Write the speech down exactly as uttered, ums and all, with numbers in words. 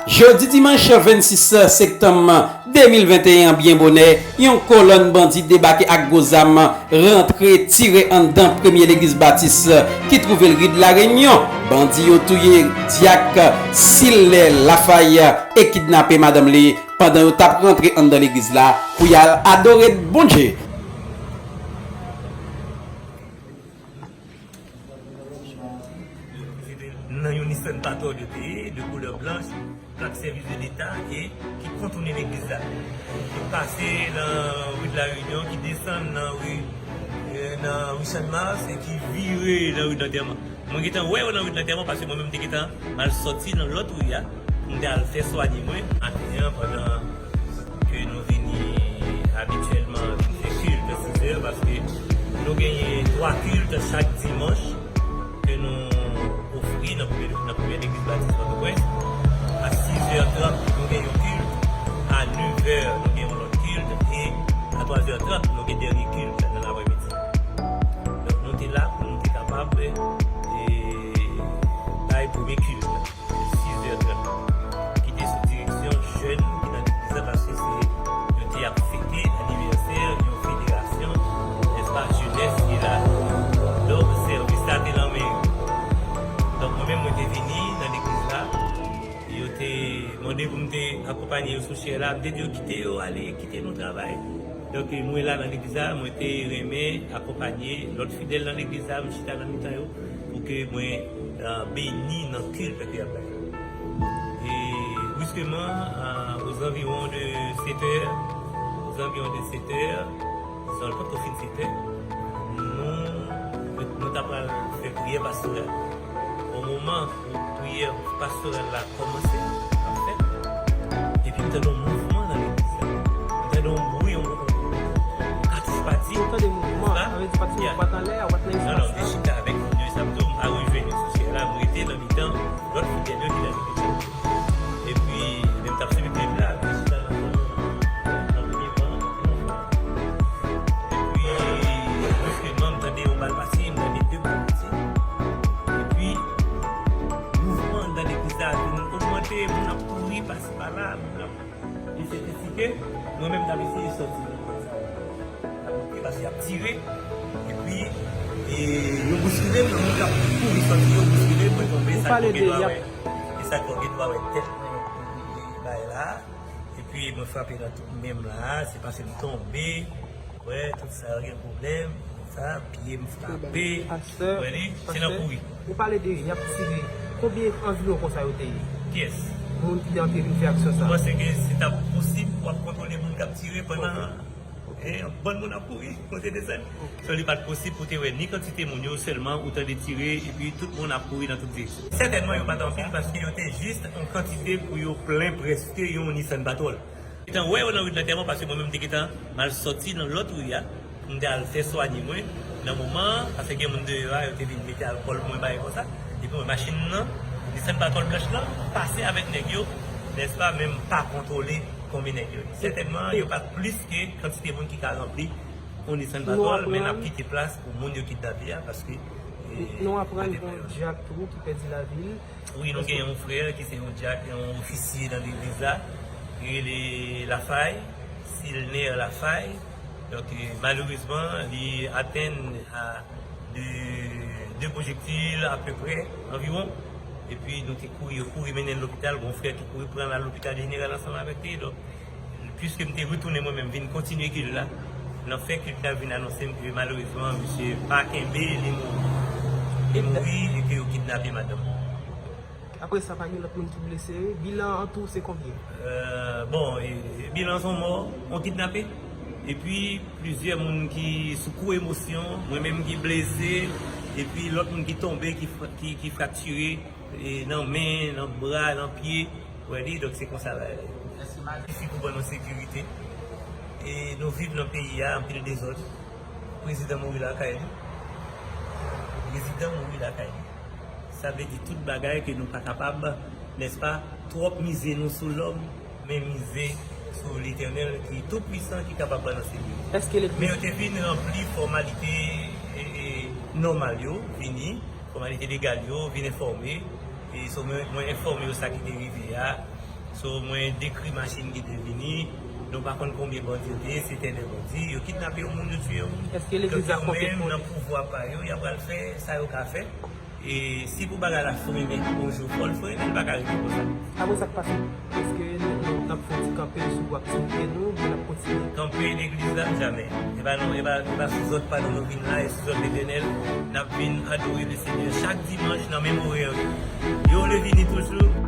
Jodi dimanch vennsis septanm de mil venteyen an, byen bonè, yon kolonn bandi debake ak gwo zam, rantre tire anndan premye legliz batis ki twouve l ri de La Réunion. Bandi yo touye dyak Silner Lafaille e kidnape madanm li pandan yo t ap rantre anndan legliz la pou y al adore Bondye. Nan yon Nissan Patrol yo te ye, de koulè blanch, plak sèvis de leta e ki kontounen legliz la. Ki pase nan ri de La Réunion, ki desann nan ri, eh, nan ri Channmas e ki vire nan ri de Lantèman. Mwen gentan wè yo nan ri de Lantèman paske mwen menm te gentan mal sòti nan lòt ri a pou m te al fè swanye mwen. Maten an, pandan ke nou vini abityèlman vin fè kilt sizè, paske nou genyen twa kilt chak dimanch ke nou ofri nan premye, nan premye legliz batis Pòtoprens. A sizè trant, nou gen yon kilt. A nevè, nou gen yon lòt kilt. E a twazè trant, nou gen dènye kilt nan lapremidi. Donk, nou te la pou nou te kapab, e, bay premye kilt. Sizè trant, ki te sou direksyon jèn ki nan legliz la, paske se, yo te ap fete anivèsè yon federasyon, nèspa, jenès ki la. Donk, sèvis la te nan men yo. Donk, mwen menm, mwen te vini nan legliz la. Yo te mande pou m te akonpanye yo sou chè la. M te di yo, "Kite yo ale, kite nou travay." Donk, mwen la nan legliz la, mwen te renmen akonpanye lòt fidèl nan legliz la, m chita nan mitan yo, pou ke mwen, euh, beni nan kilt ke y ap bay. E, brusquement, euh, aux environs de sept heures, aux environs de sept heures, disons, l potko fin sept heures, nou, nou, nou ta pral fè priyè pastoral. O moman priyè pastoral la kòmanse ap fèt. Epi m tande yon mouvman nan legliz la. M tande yon bri, yon, yon, yon katouch pati. Ou tande mouvman, sa vle di pati yo pa t anlè, ou pa t nan espas la. Non, non, m te chita avèk moun yo, e sa m di w, m pa rejwenn yo sou chè la, m rete nan mitan lòt fidèl yo ki nan legliz la. Epi, men m t ap swiv legliz la, m te chita nan, nan premye ban an. Epi, brusquement, m tande yon bal pase, m tande de bal pase. Epi, mouvman anndan legliz la vin ogmante, moun ap kouri pase pa la, moun ap eseye tèsike. Mwen menm, m t ap eseye sòti nan kwen sa a. M ap monte paske y ap tire. Epi, e, yo bouskile m, moun k ap kouri sòti, yo bouskile m, mwen tonbe, sa k fè w gen dwa wè. E sa k fè w gen dwa wè tèt mwen bay la. Epi mwen frape nan tout men m la, se paske m tonbe. Wè, tout sa yo gen pwoblèm. Sa, pye m frape. Wè li, se nan kouri. Ou pale de y ap tire. Konbyen anviwon konsa yo te ye? Kiyès? Moun ki te antre vin fè aksyon sa. Ou panse ke se t ap posib pou w ap kontwole moun k ap tire pandan, e, yon bann moun ap kouri, monte desann? So, li pa t posib pou te wè ni kantite moun yo, sèlman ou tande tire, epi tout moun ap kouri nan tout direksyon. Sètènman, yo pa t anpil paske yo te jis yon kantite pou yo plen prèske yon Nissan Patrol. Gentan wè yo nan ri de Lantèman, paske mwen menm m te gentan mal sòti nan lòt ri a, pou m te al fè swanye mwen. Nan moman an, paske gen moun deyò a, yo te vin mete alkòl pou mwen, bagay konsa. Epi mwen, machin nan, Nissan Patrol blanch lan, pase avèk nèg yo, nèspa, men m pa kontwole konbyen nèg yo ye. Sètènman, yo pa t plis ke kantite moun ki ka ranpli yon Nissan Patrol, men n ap kite plas pou moun yo kidnape a, paske, e, nou aprann gen yon dyak tou ki pèdi lavi l. Wi, nou gen yon frè ki se yon dyak, yon ofisye nan legliz la, ki rele Lafaille, Silner Lafaille. Donk, e, malerezman, li atenn a de, de pwojektil apeprè, anviwon. Epi nou te kouri, yo kouri mennen l lopital, gon frè ki kouri pran l al lopital jeneral ansanm avèk li. Donk, piske m te retounen mwen menm, vin kontinye kilt la, nan fen kilt la vin anonse m ke malerezman, misye pa kenbe, li mouri. Li mouri e ke yo kidnape madanm. Apre sa, pa gen lòt moun ki blese. Bilan an tou, se konbyen? Euh, bon, e, e, bilan se yon mò, yon kidnape. Epi, plizyè moun ki sou kou emosyon, mwen menm ki blese, epi lòt moun ki tonbe, ki fra-, ki, ki fraktire, e, nan men, nan bra, nan pye. Wè li, donk se konsa bagay la ye. Isi pou ban nou sekirite. E nou viv nan peyi a, anpil dezòd. Prezidan mouri lakay li. Prezidan mouri lakay li. Sa vle di tout bagay ke nou pa kapab, nèspa, twòp mize nou sou lòm, men mize sou Letènèl ki tou pwisan, ki kapab ban nou sekirite. Èske legliz... Men yo te vin ranpli fòmalite, e, e, nòmal yo, vini, fòmalite legal yo, vin enfòme. E so mwen, mwen enfòme yo sa ki te rive a. So, mwen dekri machin ki te vini. Nou pa konn konbyen bandi yo te ye, se tè de bandi. Yo kidnape yon moun, yo tiye yon moun. Èske legliz la Donk, yo konte menm, pou nan pouvwa pa yo, y ap pral fè sa yo ka fè. E si pou bagay la frennen yon jou, fò l frennen, l pa ka rete konsa. Apre sa k pase? Èske nou nou t ap fè yon ti kanpe sou aktivite nou, oubyen n ap kontinye? Kanpe legliz la, jamè. E pa nou, e pa, e pa sou zòd pa nou nou vin la, e sou zòd Letènèl, n ap vin adore Lesenyè chak dimanch nan menm orè yo. Yo vle vini toujou.